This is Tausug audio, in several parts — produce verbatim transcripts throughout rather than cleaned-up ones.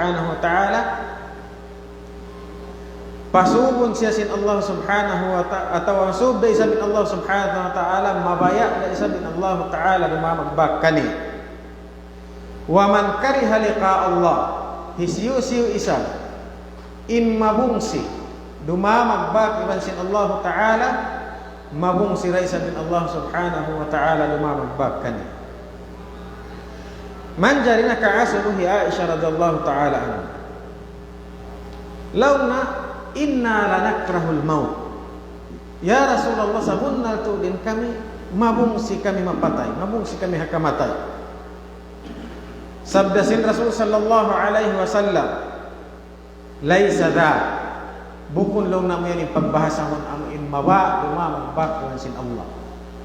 Subhanahu wa Ta'ala, pasubun siya sin Allah Subhanahu wa Ta'ala, atawa pasub da isab in Allah Subhanahu wa Ta'ala, mabaya' da isab in Allah Ta'ala dumamagbak kaniya. ومن كره لقاء الله, hisiyu-siyu isab in mabungsi dumamagbak iban sin Allah Ta'ala, mabungsi da isab in Allah Subhanahu wa Ta'ala dumamagbak kaniya. Manjari nakaasubu hi Aisha radiyallahu ta'ala anha. Laung niya, إنا لنكره الموت. Ya Rasulullah, sabunnal tuud in kami, mabungsi kami mapatay, mabungsi kami ha kamatay. Sabda sin Rasul sallallahu alayhi wasallam, ليس ذاك. Bukun laung niya amu yan in pagbahasa mu amu in mabaya' dumamagbak iban sin Allah.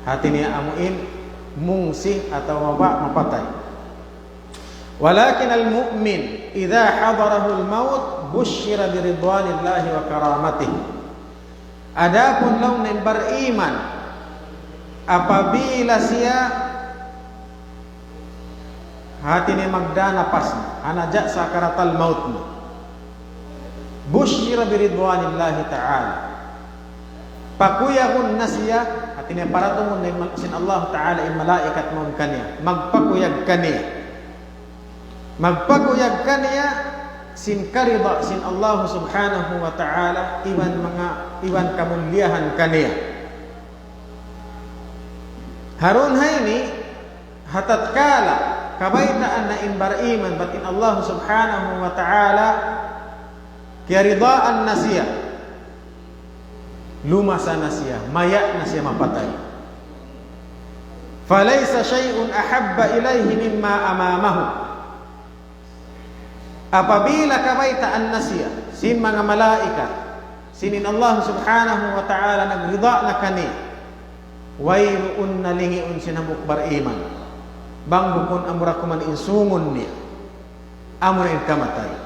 Hati niya amu in mungsi atawa mabaya' mapatay. ولكن المؤمن إذا حضره الموت بشر برضوان الله وكرامته. Adapun laung niya in bariman, apabila siya, hati niya magdā napas na, ha naja' sakaratul maut na, بشر برضوان الله تعالى. Pakuyagun na siya, hati niya paratungun na in mal-, sin Allah Ta'ala in malaikat mawn kaniya. Magpakuyag kaniya. Magpakuyag kaniya sin karida sin Allah Subhanahu wa Ta'ala, iban manga, iban kamulliyahan kaniya. Ha duun ha ini, ha tatkala kabaytaan na in bariman bat in Allah Subhanahu wa Ta'ala kiyaridaan na siya, lumasa na siya, maya' na siya mapatay. فليس شيء أحب إليه مما أمامه. Apabila kabaytaan na siya sin manga malaikat, sin in Allah Subhanahu wa Ta'ala nagrida na kaniya, wayruun na lingiun sin hambuuk bariman, bang bukun amura kuman in sungun niya, amura in kamatay.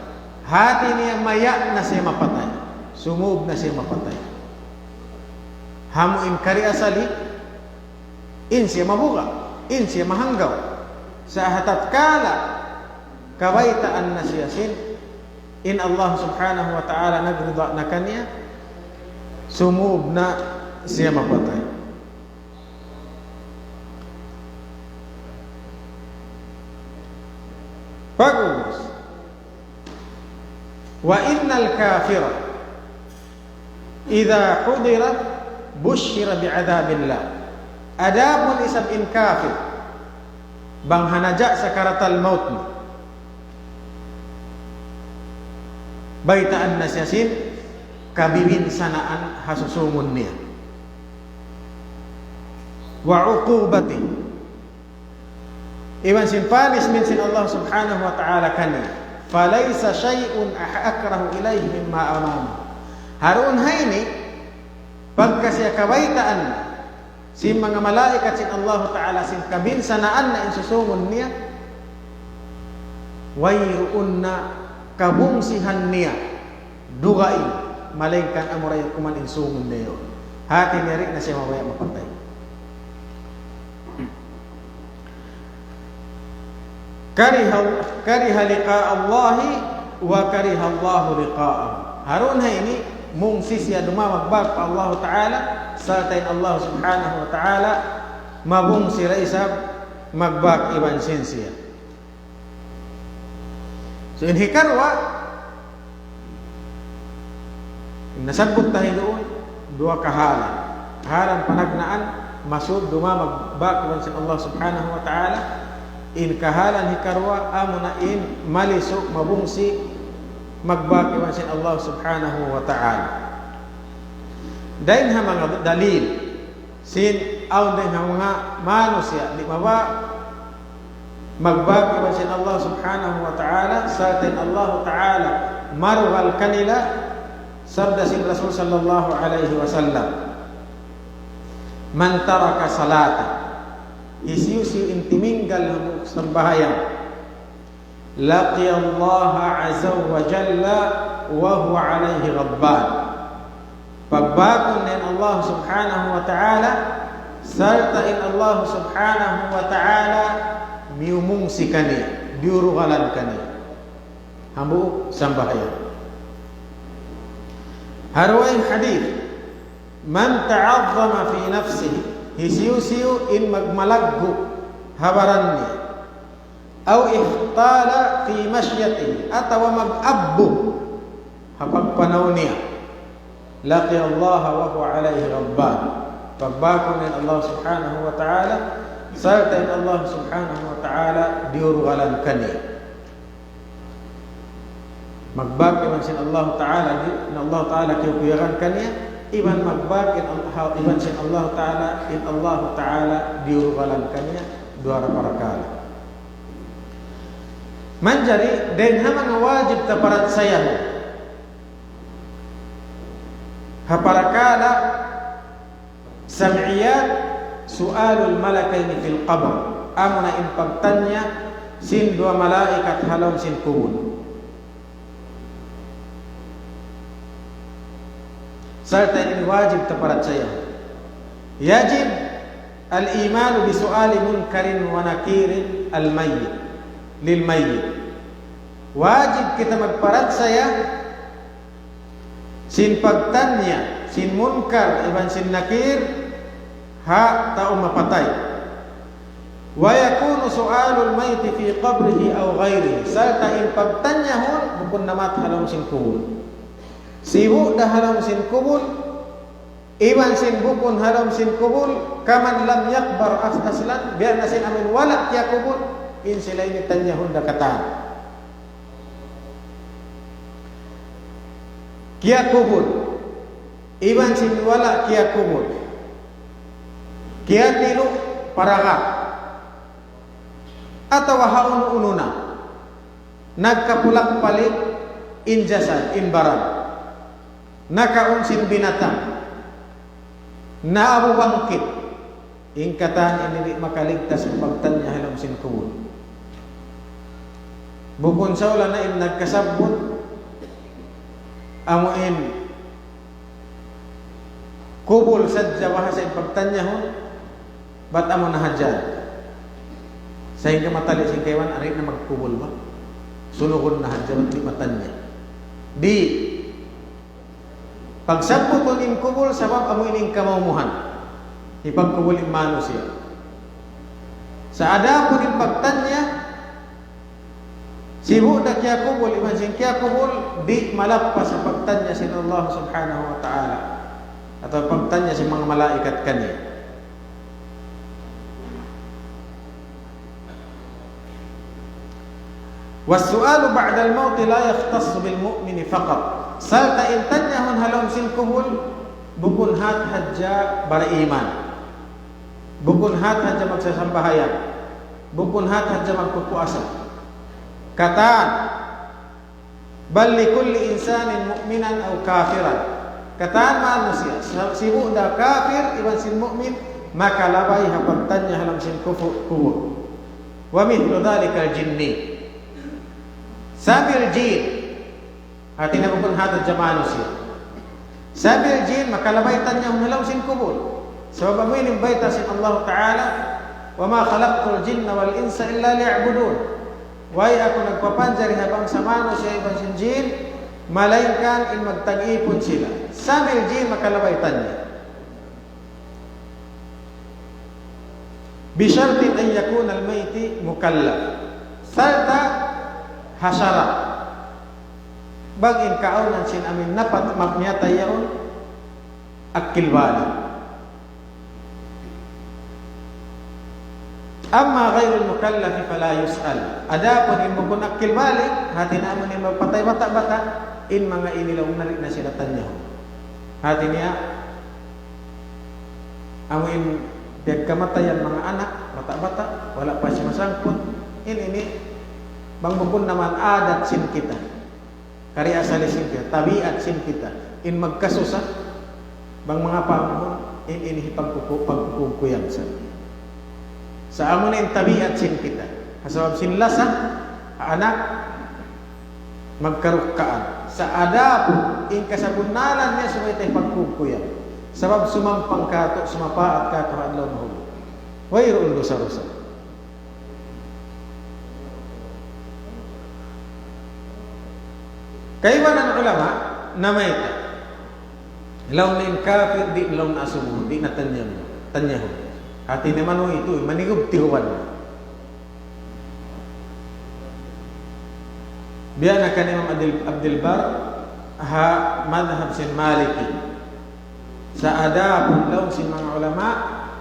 Hati niya maya' na siya mapatay, sumūb na siya mapatay. Amu in kari asali, in siya mabuga', in siya mahanggaw. Sa' ha tatkala kabaytaan na siya sin in Allah Subhanahu wa Ta'ala nagrida na kaniya, sumūb na siya mapatay. Pag'ubus, وإن الكافر إذا حضر بشر بعذاب الله. Adapun isab in kafir, bang ha naja' sakaratul maut na, baytaan na siya sin kabibinsanaan ha susūngun niya. وعقوبته. Iban sin punishment sin Allah Subhanahu wa Ta'ala kaniya. فليس شيء أح-، أكره إليه مما أمامه. Ha duun ha ini, pagka siya kabaytaan na sin manga malaikat sin Allah Ta'ala sin kabinsanaan na in susūngun niya, wayruun na kabungsihan niya dugaing, malaingkan amura kuman in sungun niya yaun. Hati niya di' na siya mabaya' mapatay. كره، كره لقاء الله وكره الله لقاءه. Ha duun ha ini, mungsi siya dumamagbak pa Allah Ta'ala, sarta' in Allah Subhanahu wa Ta'ala, mabungsi da isab magbak iban sin siya. So, in hikaruwa, in nasabbut ta duun, duwa kahalan. Kahalan panagnaan, masūd dumamagbak iban sin Allah Subhanahu wa Ta'ala. In kahalan hikaruwa, amuna in malisu', mabungsi, magbak iban sin Allah Subhanahu wa Ta'ala. Dayn ha manga dalil, sin awn dayn ha manga manusiya', di' mabaya' magbak iban sin Allah Subhanahu wa Ta'ala, sarta' in Allah Ta'ala marugal kanila, sabda sin Rasul sallallahu alayhi wasallam, من ترك صلاة, hisiyu-siyu in timinggal hambuuk sambahayang, لقي الله عز وجل وهو عليه غضبان. Pagbakun niya in Allah Subhanahu wa Ta'ala, sarta' in Allah Subhanahu wa Ta'ala miyumungsi kaniya, diyurugalan kaniya. Hambuuk sambahayang. Ha dugaing hadith, من تعظم في نفسه, hisiyu-siyu in magmalaggu' ha baran niya, أو اختال في مشيته, atawa mag-abbu ha pagpanaw niya, لقي الله وهو عليه غضبان. Pagbak niya in Allah Subhanahu wa Ta'ala, sarta' in Allah Subhanahu wa Ta'ala diyurugalan kaniya. Magbak iban sin Allah Ta'ala, di, in Allah Ta'ala kiyukuyagan kaniya, iban magbak in Allah, iban sin Allah Ta'ala, in Allah Ta'ala diyurugalan kaniya, duwa parakala'. Manjari, dayn ha manga wajib ta parachayahun. Ha parakala' sam'iyat, سؤال الملكين في القبر. Amuna in pagtanya sin duwa malaikat ha lawm sin kubul. Sarta' ini wajib ta parachayahun. يجب الإيمان بسؤال منكر ونكير الميت، للميت. Wajib kita magparachaya sin pagtanya sin Munkar iban sin Nakir ha tau mapatay. ويكون سؤال الميت في قبره أو غيره. Sarta' in pagtanyahun bukun na mat ha lawm sin kubul. Sibu' da ha lawm sin kubul, iban sin bukun ha lawm sin kubul, كمن لم يقبر أص-، أصلا, biya' na sin amun wala' kiyakubul, in sila ini tanyahun da katan. Kiyakubul, iban sin wala' kiyakubul, kiyatilu' paraga', atawa ha unu-unu na, nagkapulak-palik in jasad, in baran, nakaun sin binatang, naabu bangkit. In katan ini di' makaligtas sin pagtanya ha lawm sin kubul. Bukun saula na in nagkasabbut, amu in kubul sadja bahasa in pagtanyahun, bat amu na hadja. Sahingga matali' sin kaibanan, ari na magkubul ba? Sunugun na hadja, bat di' matanya. Di'. Pagsabbutun in kubul, sabab amu ini in kamaumuhan. Hipagkubul in manusiya'. Sa' adapun in pagtanya, sibu' da kiyakubul, iban sin kiyakubul, di' malappas ha pagtanya sin Allah Subhanahu wa Ta'ala. Atawa pagtanya sin manga malaikat kaniya. والسؤال بعد الموت لا يختص بالمؤمن فقط. Sarta' in tanyahun ha lawm sin kubul, bukun hat hadja bariman. Bukun hat hadja magsasambahayang. Bukun hat hadja magpupuasa. Katan, بل لكل إنسان مؤمنا أو كافرا. Katan manusiya', sa-, sibu' da kafir, iban sin mu'min, makalabay ha pagtanya ha lawm sin kufu-, kubul. ومثل ذلك الجني. Sambil jin, hati niya bukun hat hadja manusiya'. Sambil jin, makalabay tanyahun ha lawm sin kubul. Sabab amu ini in bayta' sin Allah Ta'ala, وما خلقت الجن والإنس إلا ليعبدون. Way aku nagpapanjari ha bangsa manusiya' iban sin jin, malaingkan in magtag-ipun sila. Sambil jin makalabay tanya. بشرط أن يكون الميت مكلفا. Sarta' ha sarat. Bang in kaawnan sin amun napat-, ma-, miyatay yaun, akil balig. أما غير المكلف فلا يسأل. Adapun in bukun akil balig, hati niya amun in mapatay bata'-bata', in manga ini laung di' na sila tanyahun. Hati niya, amu in piyagkamatayan manga anak, bata'-bata', wala' pa siya masangkut. In ini, bang bukun naman adat sin kita. Kari asal sin kita, tabiat sin kita. In magkasusa, bang manga pamuhun, in ini pagkuku-, pagkukuyang sa. Sa' amu na in tabiat sin kita. Sabab sin lasa, anak, magkarukkaan. Sa' adapun, in kasabunnalan niya subay ta hipagkukuyang. Sabab sumampang katu', sumapaat katu' ha adlaw mahuli. Wayruun dusa-dusa. Kaibanan ulama namayta', laung in kafir di' laung asubuhun, di' na tanyahun. Tanyahun. Hati niya manu itu, manigub tihuan. Biya' na kan Imam Abdul, Abdul Bar, ha madhab sin Maliki. Sa' adapun laung sin manga ulama,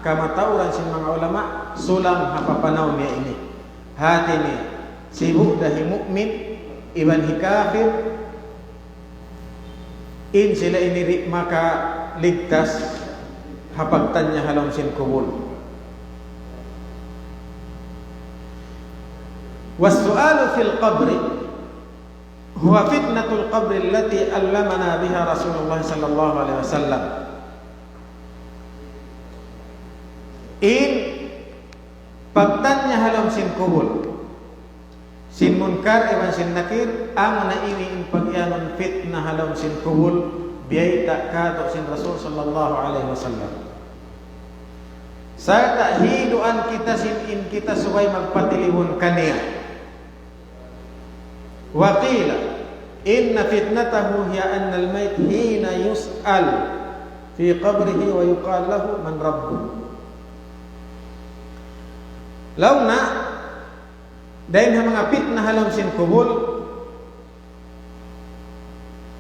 kamatauran sin manga ulama, sulang ha papanaw niya ini. Hati niya, sibu' da hi mu'min, iban hi kafir, in sila ini di' makaligtas ha pagtanya ha lawm sin kubul. والسؤال في القبر هو فتنة القبر التي علمنا بها رسول الله صلى الله عليه وسلم. In pagtanya ha lawm sin kubul, sin Munkar iban sin Nakir, amuna ini in pagiyanun fitna ha lawm sin kubul, biyayta' kātu' sin Rasul sallallahu alayhi wasallam. Sarta' hiduan kita sin in kita subay magpatilibun kaniya. وقيل إن فتنته هي أن الميت حين يسأل في قبره ويقال له من ربك. Laung na, dayn ha manga fitna ha lawm sin kubul,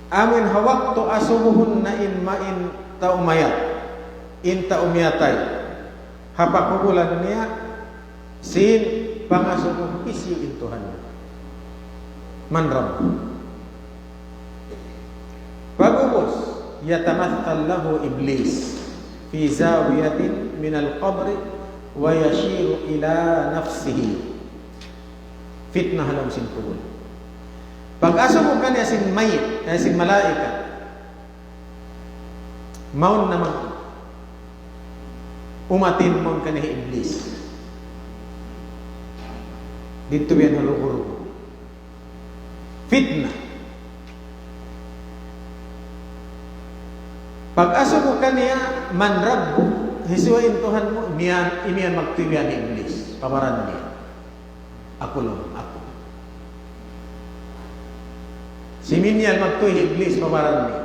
amun ha waktu asubuhun na in ma-, in tau mayat, in tau miyatay. Ha pakubulan niya, sin pangasubu hisiyu in Tuhan. من ربك. Pag'ubus, يتمثل له إبليس في زاوية من القبر ويشير إلى نفسه. Fitna ha lawm sin kubul. Pag'asubu kaniya sin mayit, eh, sin malaikat. Mawn na mag-, umatin mawn kaniya hi Iblis. Didtu yan ha lugu-lugu. Fitna. Pag'asubu kaniya, من ربك, hisiyu in Tuhan mu, imiyan, imiyan magtuy hi Iblis, pa baran niya. Aku laung, aku. Simiyan magtuy hi Iblis pa baran niya.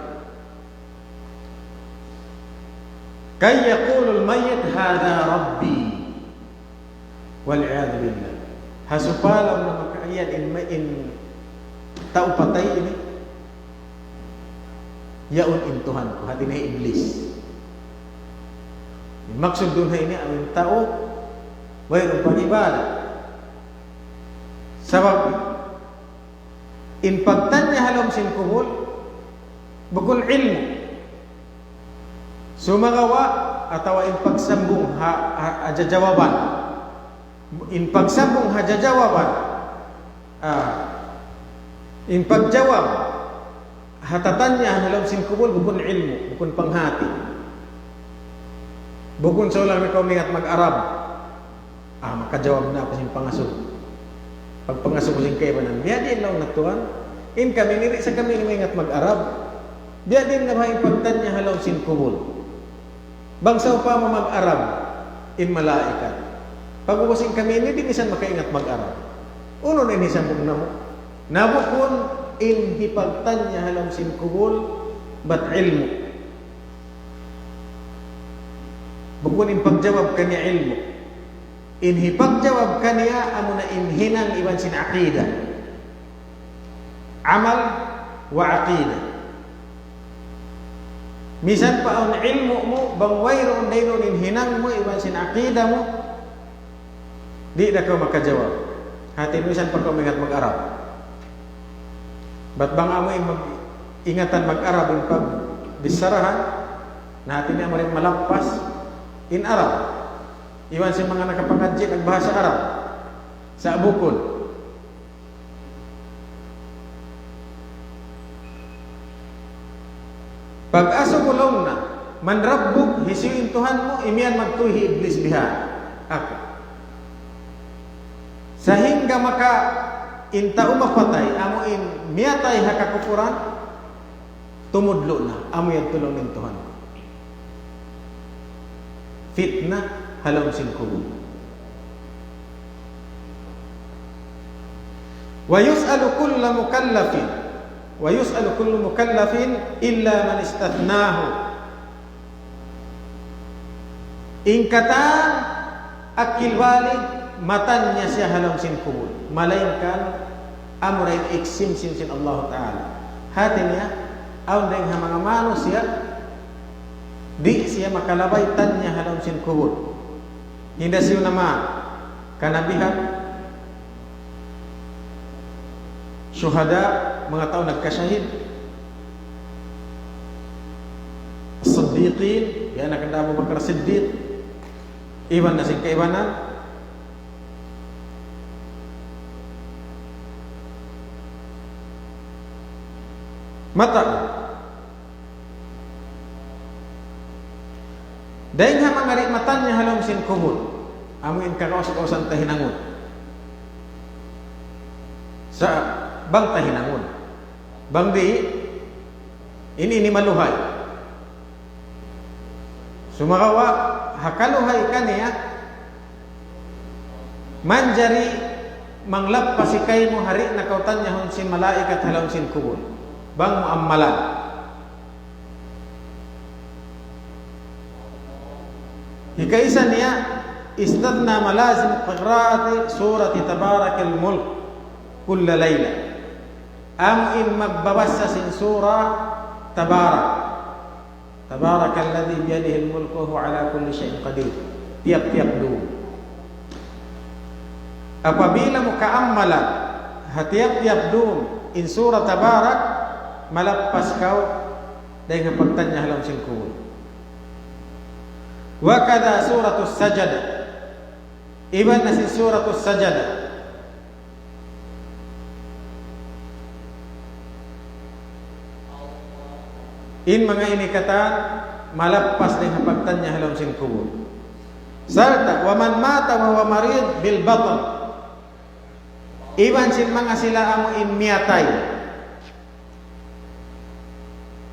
كي يقول الميت هذا ربي. والعياذ بالله. Ha supaya laung na makaiyan in, in tau patay ini, yaun in Tuhan ku, hati niya Iblis. Maksud duun ha ini, awn tau wayruun pag-ibadat. Sabab in pagtanya ha lawm sin kubul, bukun ilmu'. Sumagawa' atawa in pagsambung ha, ha, ha jawaban. In pagsambung ha jawaban. Ah, in pagjawab ha tatanya ha lawm sin kubul bukun ilmu', bukun panghati. Bukun sa' ulang na kaw maingat mag-Arab. Ah, makajawab na aku sin pangasubu. Pagpangasubu sin kaibanan, biya' diin laung na tuwan, in kami ini di' sa kami ini maingat mag-Arab. Biya' diin na baha' in pagtanya ha lawm sin kubul. Bang sawpama mag-Arab in malaikat, pag'ubus in kami ini di' misan makaingat mag-Arab. Unu na in hisambung namu'? Na bukun in hipagtanya ha lawm sin kubul bat ilmu'. Bukun in pagjawab kaniya ilmu'. In hipagjawab kaniya amuna in hinang iban sin aqida. Amal wa aqida. Misan pa awn ilmu' mu, bang wayruun dayn duun in hinang mu iban sin aqida mu, di' da kaw makajawab. Hati misan pa kaw maingat mag-Arab. Bat bang amu in mag-, ingatan mag-Arab in pagbicharahan, na hati niya amu in malappas in Arab. Iban sin manga nakapangadji' nagbahasa Arab. Sa' bukun. Pag-asubu laung na, "Man Rabbuk?" Hisiyu in Tuhan mu? Imiyan magtuy hi Iblis biha', aku. Sahingga maka in tau mapatay, amu in miyatay ha kakupuran, tumudlu' na, amu yadtu laung in Tuhan. Fitna ha lawm sin kubul. ويسأل كل مكلف ويسأل كل مكلف إلا من استثناه. In katan akil balig matanya siya ha lawm sin kubul. Malaingkan amura in exemption sin Allah Ta'ala. Hati niya, awn dayng ha manga manusiya', di' siya makalabay tanya ha lawm sin kubul. Hinda siyu naman, kanabihan, shuhada, manga tau nagkashahid, siddiqin, biya' na kanda Abu Bakar Siddiq, iban na sin kaibanan. Mata. Dayng ha manga di' matanya ha lawm sin kubul, amu in kagaus-gausan ta hinangun. Sa' bang ta hinangun. Bang di', ini, ini maluhay. Sumagawa', ha kaluhay kaniya, manjari manglappas kaymu ha di' na kaw tanyahun sin malaikat ha lawm sin kubul. Bang mu ammalan. Hikaisa niya, استثنى ملازم قراءة سورة تبارك الملك كل ليلة. Amu in magbabasa sin sura Tabarak. تبارك الذي بيده الملك وهو على كل شيء قدير. Tiyap-tiyap dum. Apabila mu kaammalan ha tiyap-tiyap dum in sura Tabarak, malappas kaw dayng ha pagtanya ha lawm sin kubul. وكذا سورة السجدة. Iban na sin Suratus Sajdah. In manga ini katan malappas dayng ha pagtanya ha lawm sin kubul. Sarta', ومن مات وهو مريض بالبطن. Iban sin manga sila amu in miyatay.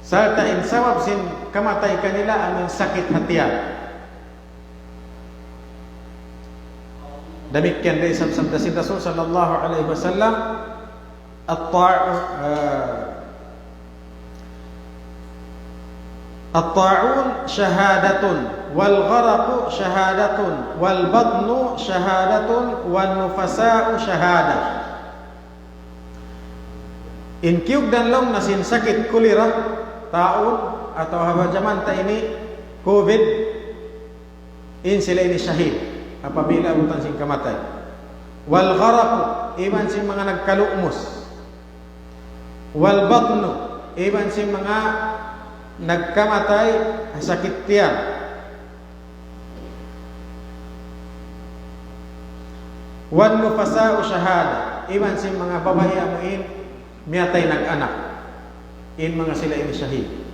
Sarta' in sabab sin kamatay kanila amu in sakit ha tiyan. Damikkiyan da isab sabda sin Rasul sallallahu alayhi wasallam, الطاع-، eh, الطاعون شهادة، والغرق شهادة، والبطن شهادة، والنفساء شهادة. In kiyugdan laung niya sin sakit kulira, taun, atawa ha jaman ta ini, covid, in sila ini shahid, apabila abutan sin kamatay. والغرق, iban sin manga nagkalu'mus. والبطن, iban sin manga nagkamatay ha sakit tiyan. والنفساء شهادة, iban sin manga babai amu in miyatay nag-anak. In manga sila ini shahid.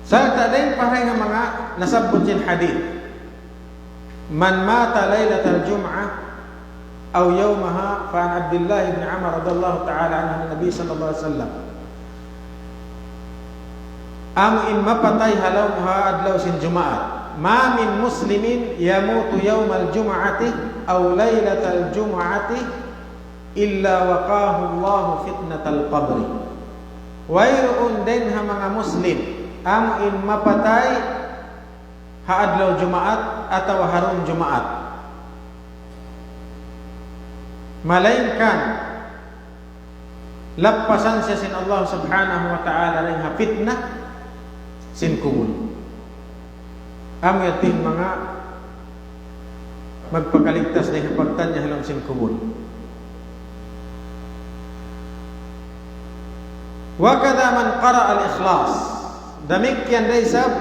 Sarta' dayn pa ha manga nasabbut sin hadith. من مات ليلة الجمعة أو يومها، فعن عبد الله بن عمر رضي الله تعالى عنه عن النبي صلى الله عليه وسلم. Amu in mapatay ha lawm ha adlaw sin Jumaat. ما من مسلم يموت يوم الجمعة أو ليلة الجمعة إلا وقاه الله فتنة القبر. Wayruun dayn ha manga Muslim amu in mapatay ha adlaw Jumaat atawa ha dum Jumaat, malaingkan lappasan siya sin Allah Subhanahu wa Ta'ala dayn ha fitna sin kubul. Amu yadtu in manga magpakaligtas dayn ha pagtanya ha lawm sin kubul. وكذا من قرأ الإخلاص. Damikkiyan da isab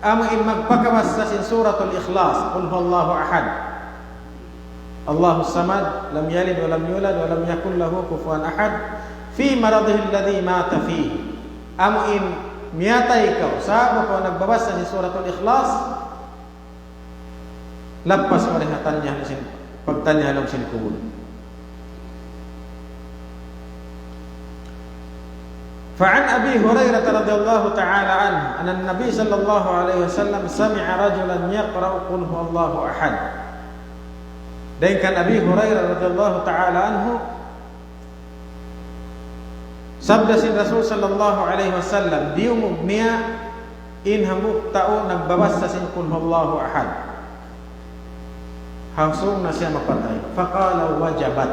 amu in magpakabassa sin Suratul Ikhlas, قل هو الله أحد، الله الصمد، لم يلد ولم يولد، ولم يكن له كفوا أحد، في مرضه الذي مات فيه. Amu in miyatay kaw, sa'bu kaw nagbabassa sin Suratul Ikhlas, lappas kaw dayn ha tanya sin, pagtanya ha lawm sin kubul. فعن أبي هريرة رضي الله تعالى عنه أن النبي صلى الله عليه وسلم سمع رجلا يقرأ قل هو الله أحد. Dayn kan Abi Hurairah radiyallahu ta'ala anhu, sabda sin Rasul sallallahu alayhi wasallam, diyungug niya in hambuuk tau nagbabasa sin Qul Huwallahu Ahad. Hangkan na siya mapatay. فقال: وجبت.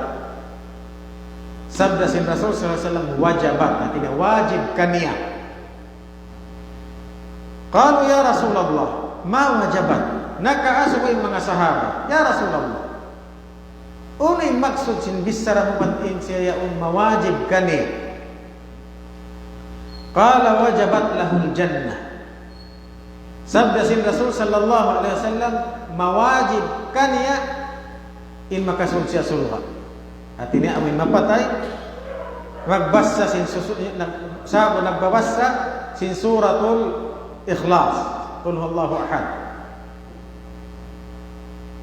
Sabda sin Rasul sallallahu alayhi wasallam, وجبت. Hāti niya, wajib kaniya. قالوا: يا رسول الله، ما وجبت؟ Nakaasubu in manga sahaba, "Ya Rasulullah, unu in maksud sin bichara mu bat in siya yaun mawajib kaniya?" قال: وجبت له الجنة. Sabda sin Rasul sallallahu alayhi wasallam, mawajib kaniya in makasud siya surga'. Hāti niya amu in mapatay, magbasa sin susu-, nag-, sa'bu nagbabasa sin Suratul Ikhlas, Qul Huwallahu Ahad.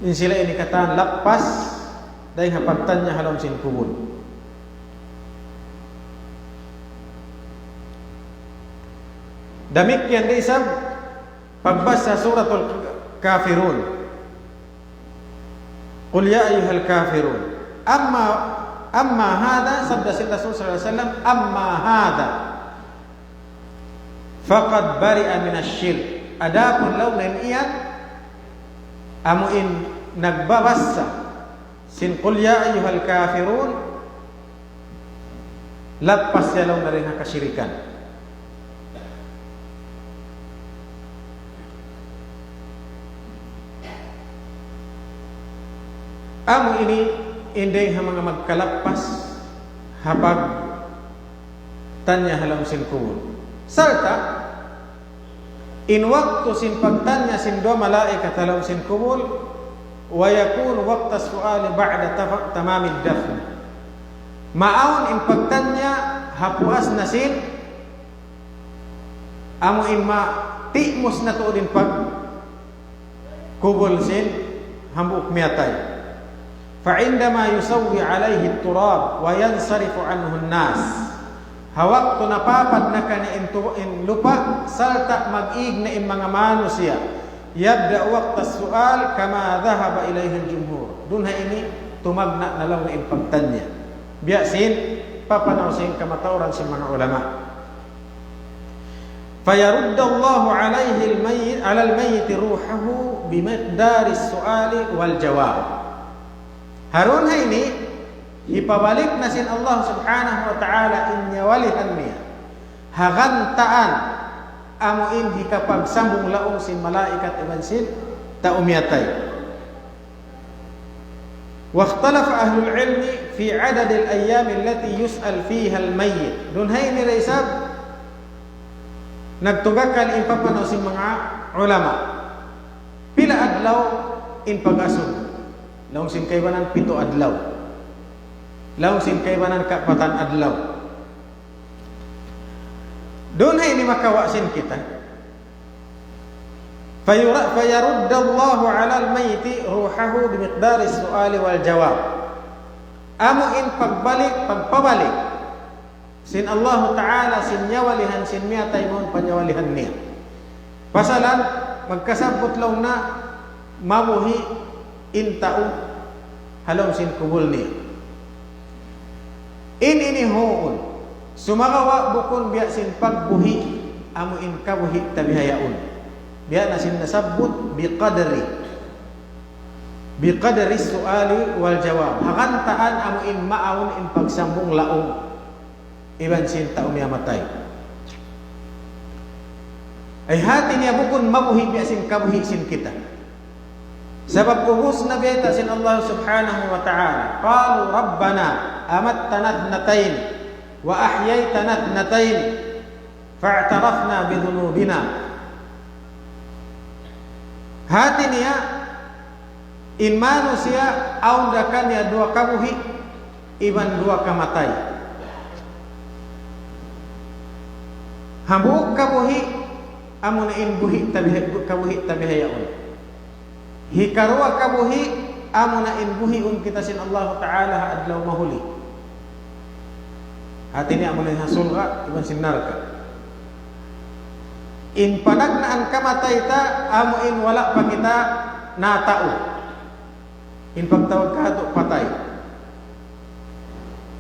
In sila ini katan lappas dayn ha pagtanya ha lawm sin kubul. Damikkiyan da isab pagbasa Suratul Kafirun. قل يا أيها الكافرون. أما، أما هذا, sabda sin Rasul sallallahu alayhi wasallam, أما هذا فقد برئ من الشرك. Adapun laung niya in yan, amu in nagbabasa sin قل يا أيها الكافرون, lappas siya laung niya dayn ha kasirikan. Amu ini in dayn ha manga magkalappas ha pagtanya ha lawm sin kubul. Sarta' in waktu sin pagtanya sin duwa malaikat ha lawm sin kubul, ويكون وقت السؤال بعد تف-، تمام الدفن. Maawn in pagtanya ha puas na sin, amu in ma-, timus na tuud in pagkubul sin hambuuk miyatay. فعندما يسوي عليه التراب وينصرف عنه الناس. Ha waktu napapad na kaniya in tu-, in lupa', sarta' mag-ig na in manga manusiya'. يبدأ وقت السؤال كما ذهب إليه الجمهور. Duun ha ini tumagna' na laung in pagtanya. Biya' sin papanaw sin kamatauran sin manga ulama. فيرد الله عليه الميت، على الميت روحه بمقدار السؤال والجواب. Ha duun ha ini, hipabalik na sin Allah Subhanahu wa Ta'ala in nyawalihan niya ha gantaan amu in hikapagsambung laung sin malaikat iban sin tau miyatay. واختلف أهل العلم في عدد الأيام التي يسأل فيها الميت. Duun ha ini da isab nagtugakal in papanaw sin manga ulama. Pila adlaw in pag-asubu? Laung sin kaibanan pitu adlaw. Laung sin kaibanan kaapatan adlaw. Duun ha ini makawa' sin kita. فير-، فيرد الله على الميت روحه بمقدار السؤال والجواب. Amu in pagbalik, pagpabalik sin Allahu Ta'ala sin nyawalihan sin miyatay mawn pa nyawalihan niya. Pasalan, magkasabbut laung na mabuhi' in tau ha lawm sin kubul niya. In ini huun, sumagawa' bukun biya' sin pagbuhi', amu in kabuhi' ta bihaun. Biya' na sin nasabbut, بقدر، بقدر السؤال والجواب. Ha gantaan amu in maawn in pagsambung laung iban sin tau miyatay. Ay hati niya bukun mabuhi' biya' sin kabuhi' sin kita. Sabab ubus na bayta' sin Allah Subhanahu wa Ta'ala, قالوا ربنا أمتنا اثنتين وأحييتنا اثنتين فاعترفنا بذنوبنا. Hati niya, in manusiya' awn da kaniya duwa kabuhi' iban duwa kamatay. Hambuuk kabuhi', amu na in buhi' ta biha-, kabuhi' ta bihaun. Hikaruwa kabuhi', amu na in buhiun kita sin Allahu Ta'ala ha adlaw mahuli. Hati niya amu na in ha surga' iban sin narka'. In panagnaan kamatay ta, amu in wala' pa kita natau. In pagtawag katu' patay.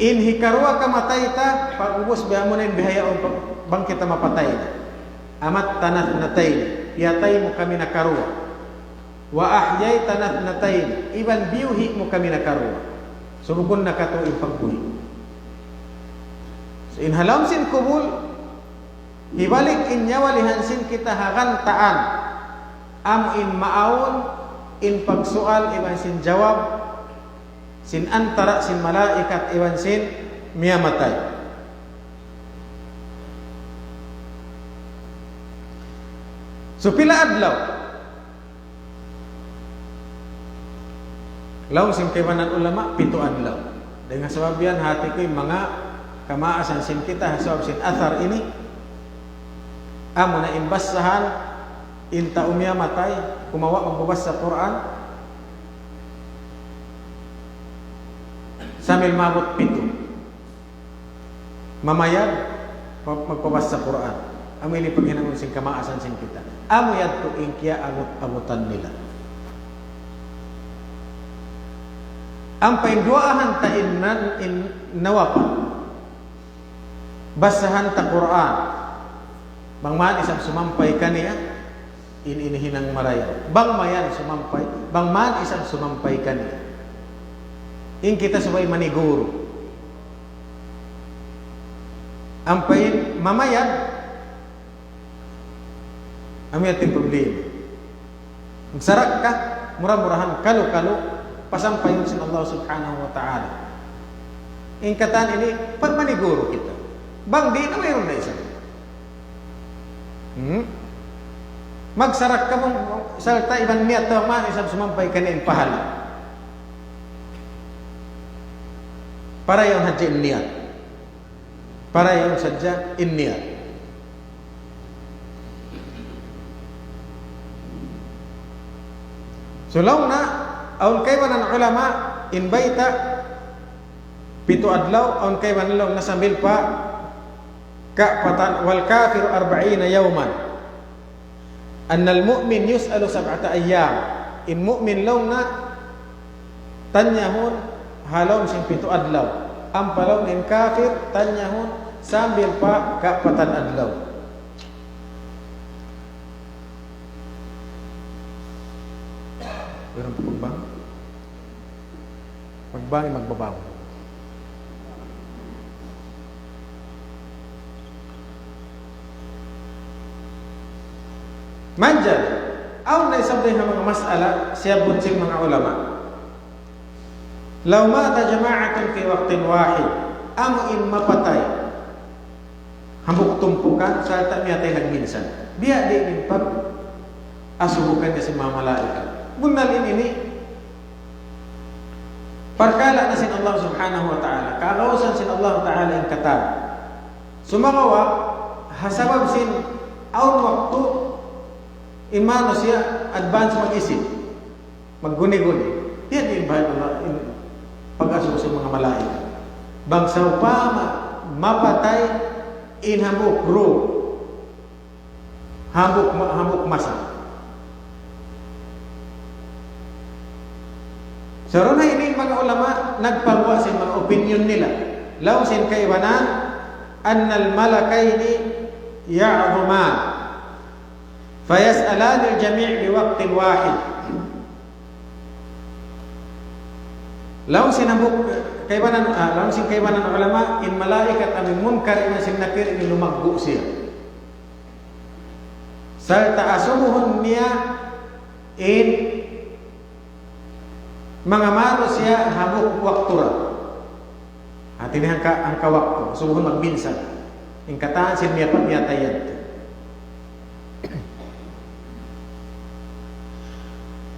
In hikaruwa kamatay ta, pag'ubus biya' amu na in bihaun pa-, bang kita mapatay na. أمتنا اثنتين, piyatay mu kami nakaruwa. وأحييتنا اثنتين, iban biyuhi' mu kami nakaruwa. Subukun na katu' in pagbuhi'. So, in ha lawm sin kubul, hibalik in nyawa lihan sin kita ha gantaan. Amu in maawn in pagsual iban sin jawab sin antara' sin malaikat iban sin miyamatay. So, pila adlaw? Laung sin kaibanan ulama, pitu adlaw. Dayn ha sabab yan, hati ku in manga kamaasan sin kita, ha sabab sin athar ini, amu na in basahan, in tau miyamatay, kumawa' magbabasa Qur'an, sambil maabut pitu. Mamayad, pa-, magpabasa Qur'an. Amu ini paghinangun sin kamaasan sin kita. Amu yadtu in kiyaabut-abutan nila. Ampa in duwaahan ta in nan-, in nawapat. Basahan ta Qur'an. Bang man isab sumampay kaniya, in, in hinang marayaw. Bang mayan sumampay, bang man isab sumampay kaniya. In kita subay maniguru. Ampa in mamayad, amu yadtu in problema. Magsarakka, mura-murahan, kalu-kalu, pasampayun sin Allah Subhanahu wa Ta'ala. In katan ini, pagmaniguru kita. Bang di' na mayroon na isab. Hmm? Magsarakka mu, sarta' iban niyat ta, man isab sumampay kaniya in pahala. Para yaun hadja in niyat. Para yaun sadja in niyat. So, laung na, awn kaibanan ulama, in bayta', pitu adlaw, awn kaibanan laung na sambil pa kaapatan, والكافر أربعين يوما. أن المؤمن يسأل سبعة أيام. In mu'min laung na tanyahun ha lawm sin pitu adlaw. Ampa laung in kafir tanyahun sambil pa kaapatan adlaw. Meron pa pang bang? Magbang, magbabaw. Manjari, awn na isab dayn ha manga mas'ala, siyabbut sin manga ulama. لو مات جماعة في وقت واحد, amu in mapatay hambuuk tumpukan, sarta' miyatay nagminsan. Biya' diin in pag-asubu kaniya sin manga malaikat. Bunnal in ini, parkala' na sin Allah Subhanahu wa Ta'ala. Kagausan sin Allah Ta'ala in katan. Sumagawa', ha sabab sin awn waktu, in manusiya' advance mag-isip. Magguni-guni. Yan in bahan Allah, in pag-asubu sin manga malaikat. Bang sawpama mapatay in hambuuk ruh, hambuuk ma-, hambuuk masa. Sa' duun ha ini manga ulama nagpaguwa' sin manga opinion nila. Laung sin kaibanan, أن الملكين يعظمان فيسألان الجميع بوقت واحد. Laung sin hambuuk kaibanan, ah, laung sin kaibanan ulama, in malaikat amu in Munkar iban sin Nakir ini lumaggu' siya. Sarta' asubuhun niya in manga manusiya' hambuuk waktu ra. Hati niya hangka, hangka waktu, asubuhun magminsan. In katan sin miyapa-, miyatay yadtu.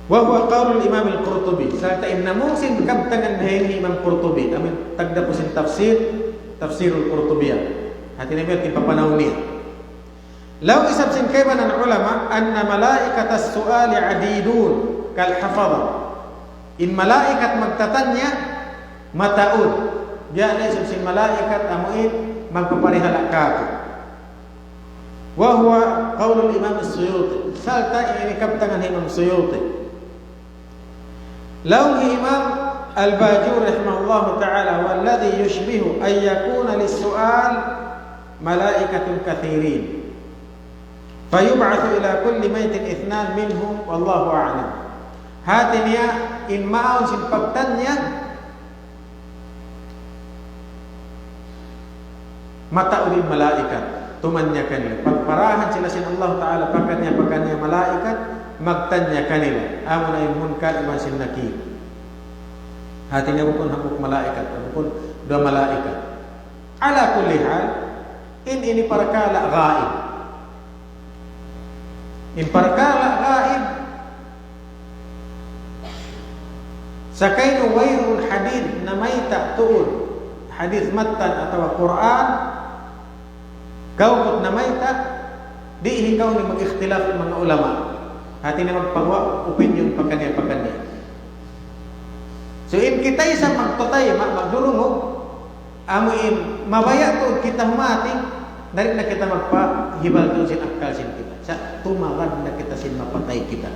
وهو قول الإمام القرطبي. Sarta' in namung sin kabtangan dayn hi Imam Qurtubi, amu in tagdapu sin tafsir, Tafsirul Qurtubi yan. Hati niya biya' in papanaw niya. Laung isab sin kaibanan ulama, أن ملائكة السؤال عديد كالحفظة. In malaikat magtatanya, mataud. Biya' na isab sin malaikat amu in magpaparihala' kātu'. وهو قول الإمام السيوطي. Sarta' ini kabtangan Imam Suyuti. Laung hi Imam Al-Bajuri rahimahullahu ta'ala, والذي يشبه أن يكون للسؤال ملائكة كثيرين، فيبعث إلى كل ميت اثنان منهم، والله أعلم. Hāti niya, in mawn sin pagtanya, mataud in malaikat, tumanya kanila. Pagparahan sila sin Allah Ta'ala, pakaniya-pakaniya malaikat, magtanya kanila. Amu na in Munkar iban sin Nakir. Hāti niya bukun hambuuk malaikat, bukun duwa malaikat. Ala kulli hal, in ini parkala' ghaib. In parkala' ghaib, sakali wayruun hadith namayta' tuud, hadith mattan atawa Qur'an, kaw put namayta', di' hi kaw ini mag-ikhtilaf in manga ulama. Hāti niya magpaguwa' opinion pakaniya-pakaniya. So, in kita isab magtutay, ma-, magdurungug, amu in mabaya' tuud kita humati, di' na kita magpahibal tuud sin akkal sin kita. Sa' tumagad na kita sin mapatay kita.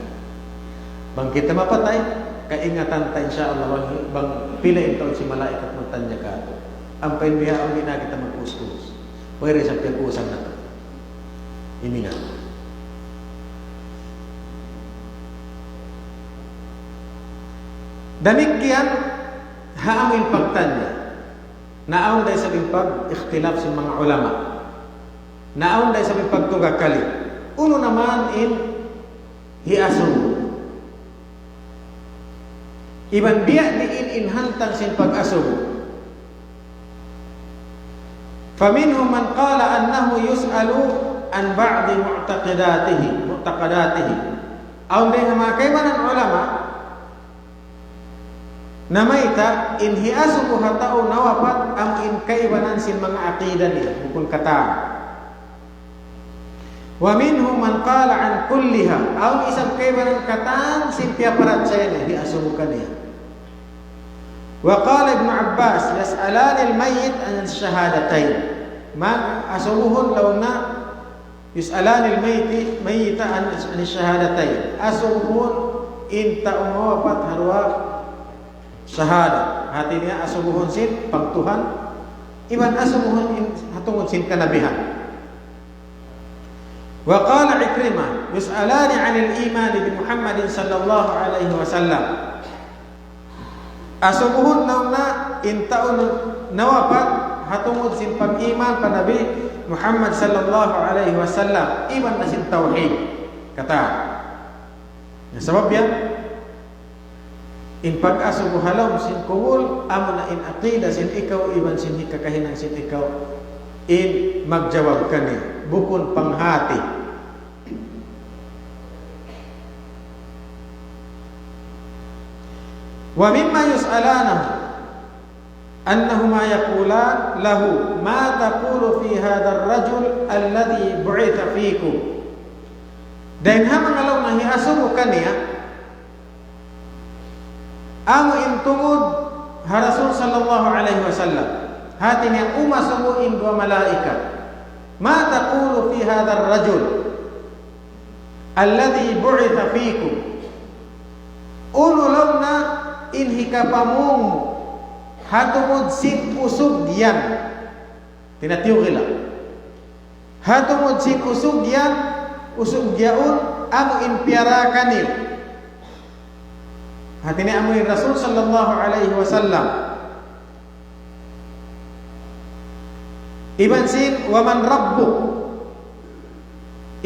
Bang kita mapatay, kaingatan ta, insya Allah, bang, bang pila in taud sin malaikat magtanya kātu'. Ampa in bihaun di' na kita mag-uskus. Pwede sa piyag-usan natu'. Ini na. Damikkiyan, ha amu in pagtanya. Naawn da isab in pag-ikhtilaf sin manga ulama. Naawn da isab in pagtugakali. Unu na man in hiasubu. Iban biya' diin in hantang sin pag-asubu. فمنهم من قال أنه يسأل عن بعض معتقداته، معتقداته. Awn dayn ha manga kaibanan ulama, namayta' in hiasubu ha tau nawapat amu in kaibanan sin manga aqida niya, bukun katan. ومنهم من قال عن كلها. Awn isab kaibanan katan sin piyaparachaya niya, hiasubu kaniya. وقال ابن عباس: يسألان الميت عن الشهادتين. Mag-, asubuhun laung niya, يسألان الميت، ميت عن، عن الشهادتين. Asubuhun in tau nawapat ha duwa shahada. Hati niya asubuhun sin pagtuhan, iban asubuhun in ha tungud sin kanabihan. وقال عكرمة: يسألان عن الإيمان بمحمد صلى الله عليه وسلم. Asubuhun laung niya in tau nawapat ha tungud sin pag-iman pa Nabi Muhammad sallallahu alayhi wasallam, iban na sin tawhid. Katan. Na sabab yan, in pag-asubu ha lawm sin kubul, amu na in aqida sin ikaw, iban sin hikakahinang sin ikaw, in magjawab kaniya, bukun panghati. ومما يسألانه أنهما يقولان له: ما تقول في هذا الرجل الذي بعث فيكم؟ Dayn ha manga laung niya hiasubu kaniya, amu in tungud ha Rasul sallallahu alayhi wasallam. Hati niya umasubu in duwa malaikat. ما تقول في هذا الرجل الذي بعث فيكم؟ Unu laung niya in hikapamung mu ha tungud sin usug yan. Tinatiyugila. Ha tungud sin usug yan, usug yaun, amu in piyarakan niya. Hati niya amu in Rasul sallallahu alayhi wasallam. Iban sin, ومن ربك؟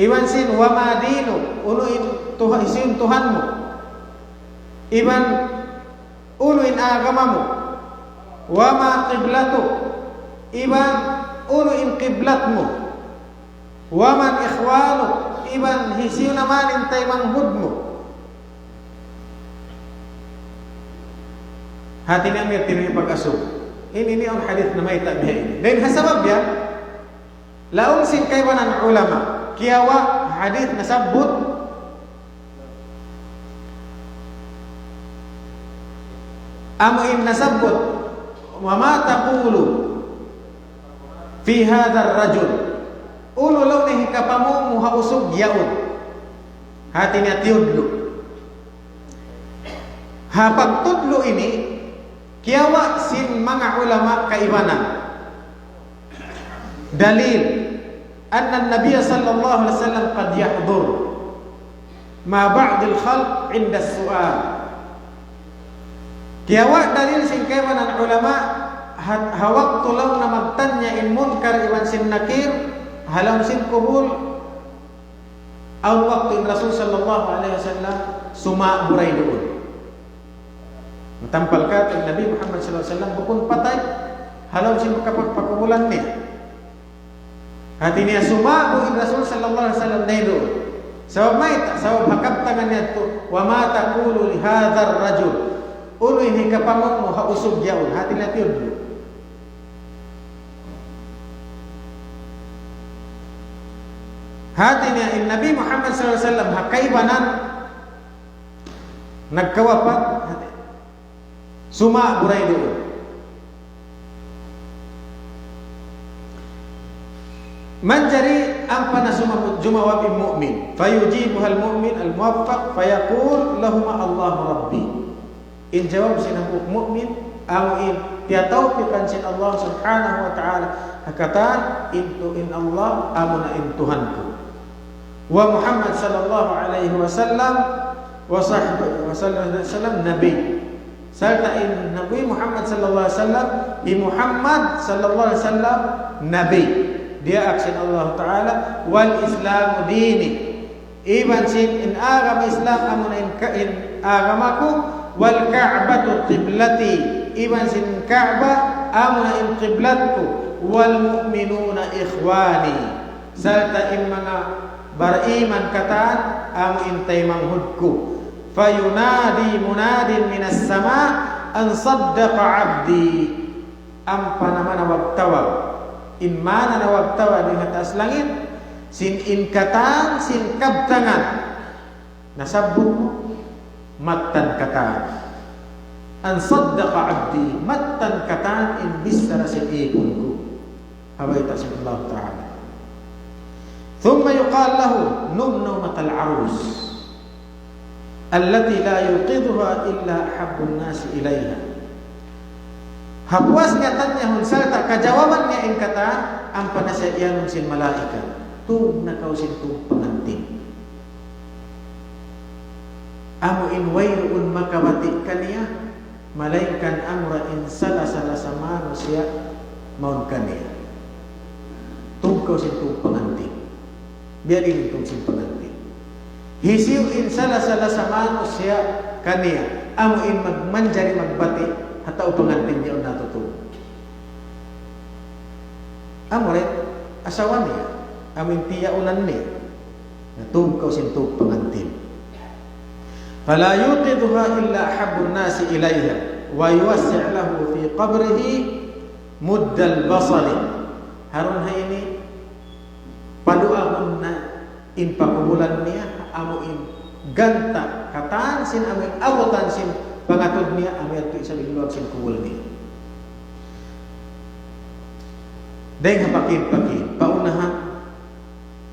Iban sin, وما دينك؟ Unu in Tuhan, hisiyu in Tuhan mu? Iban unu in agama mu? وما قبلتك؟ Iban unu in qiblat mu? ومن إخوانك؟ Iban hisiyu na man in taymanghud mu? Hati niya amu yadtu in pag-asubu. Ini, ini in hadith namayta' bihaini. Dayn ha sabab yan, laung sin kaibanan ulama, kiyawa' hadith nasabbut, amu in nasabbut, وما تقول في هذا الرجل؟ Unu laung niya hikapamung mu ha usug yaun? Hati niya tiyudlu'. Ha pagtudlu' ini, kiyawa' sin manga ulama kaibanan dalil, أن النبي صلى الله عليه وسلم قد يحضر مع بعض الخلق عند السؤال. Kiyawa' dalil sin kaibanan ulama, ha, ha waktu laung niya magtanya in Munkar iban sin Nakir ha lawm sin kubul, awn waktu in Rasul sallallahu alayhi wasallam suma'buray duun. Matampal katan in Nabi Muhammad sallallahu alayhi wasallam bukun patay ha lawm sin kapag-, pakubulan niya. Hati niya suma'bu in Rasul sallallahu alayhi wasallam dayn duun. Sabab mayta', sabab ha kabtangan niya yadtu, وما تقول لهذا الرجل؟ Unu in hikapamung mu ha usug yaun? Hati niya tiyudlu'. Hati niya in Nabi Muhammad sallallahu alayhi wasallam ha kaibanan nagkawapat, suma'buray duun. Manjari ampa na sumamud jumawab in mu'min. فيجيبها المؤمن الموفق فيقول لهما الله ربي. In jawab sin hambuuk mu'min, amu in tiyatawpikan sin Allah subhanahu wa ta'ala, ha katan, in tu-, in Allah, amuna in Tuhan ku. ومحمد صلى الله عليه وسلم وصحبه وسلم نبي. Sarta' in Nabi Muhammad sallallahu alayhi wasallam, hi Muhammad sallallahu alayhi wasallam nabi. Diyaak sin Allah Ta'ala, والإسلام ديني. Iban sin in agama Islam amuna in ka-, in agama ku, والكعبة قبلتي. Iban sin Ka'bah amuna in qiblat ku, والمؤمنون إخواني. Sarta' in manga bariman katan amu in taymanghud ku. فينادي مناد من السماء أن صدق عبدي. Ampa na manawag-tawag in mananawag-tawag dayn ha taas langit, sin in katan sin kabtangan nasabbut mu, mattan katan. أن صدق عبدي, mattan katan in bichara sin ipun ku. Ha bayta' sin Allah Ta'ala. ثم يقال له: نم نومة العروس التي لا يوقظها إلا أحب الناس إليها. Ha puas niya tanyahun sarta' kajawaban niya in katan, ampa na siya iyanun sin malaikat, "Tug na kaw sin tug pangantin." Amu in wayruun makabati' kaniya, malayngkan amura in salasa-lasa manusiya' mawn kaniya. Tug kaw sin tug pangantin. Biya' diin in tug sin pangantin? Hisiyu in salasa-lasa manusiya' kaniya, amu in mag-, manjari magbati' ha tau pangantin niya un natutug. Amu rin, asawa niya, amu in tiyaunan niya. Na tug kaw sin tug pangantin. فلا يوقظها إلا أحب الناس إليها ويوسع له في قبره مد البصر. Harun ha ini, paluagun na in pakubulan niya, amu in ganta', katan sin amu in abutan sin pangatud niya, amu yadtu isab in luag sin kubul niya. Dayn ha pakid-pakid, paunahan,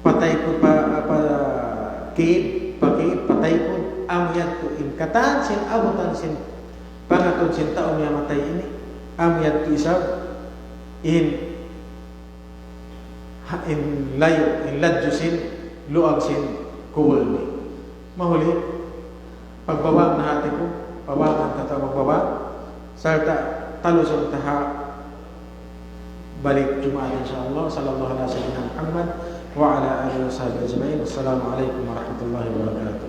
patay ku pa, pa, kid, pakid, patay ku, amu yadtu in katan sin abutan sin pangatud sin tau miyatay ini, amu yadtu isab in, ha, in layu', in ladju sin luag sin kubul niya. Mahuli, pagbaba' na hati ku, pagbaba' ta, ta, pagbaba'. Sarta' talusun ta ha balik Jumaat, insya Allah. صلى الله على سيدنا محمد وعلى آله وصحبه أجمعين. والسلام عليكم ورحمة الله وبركاته.